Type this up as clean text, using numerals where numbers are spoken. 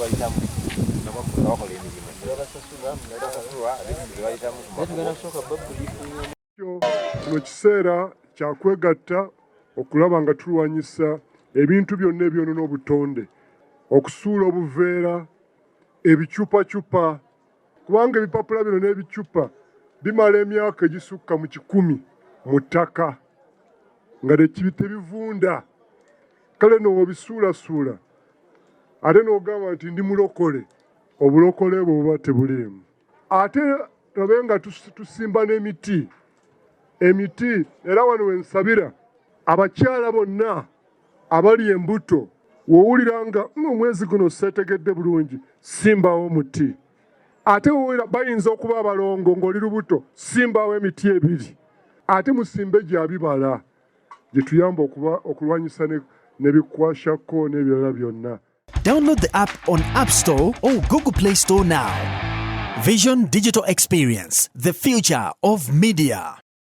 Bayitamu nga bakola emirimu, basasulwa bayitamu. Kino kiseera kya kwegatta okulaba nga tulwanyisa ebintu byonna ebyonoona obutonde, okusuula obuveera, ebicupacupa, kubanga ebipapula bino n'ebicupa bimala emyaka egisukka mu 100 mu ttaka nga tebivunda. Kale n'obisuulasuula ate n'ogamba nti ndi mulokole, obulokole bwe buba tebuliimu. Ate tobe nga tusimba n'emiti, emiti. Era wano wensabira abakyala bonna abali embuto, wowulira nga omwezi guno seetegedde bulungi, simbawo omuti. Ate wowulira bayinza okuba abalongo ng'oli lubuto, simbawo emiti ebiri. Ate musimbe gya bibala gye tuyamba okuba okulwanyisa n'ebikwashako n'ebirala byonna. Download the app on App Store or Google Play Store now. Vision Digital Experience, the future of media.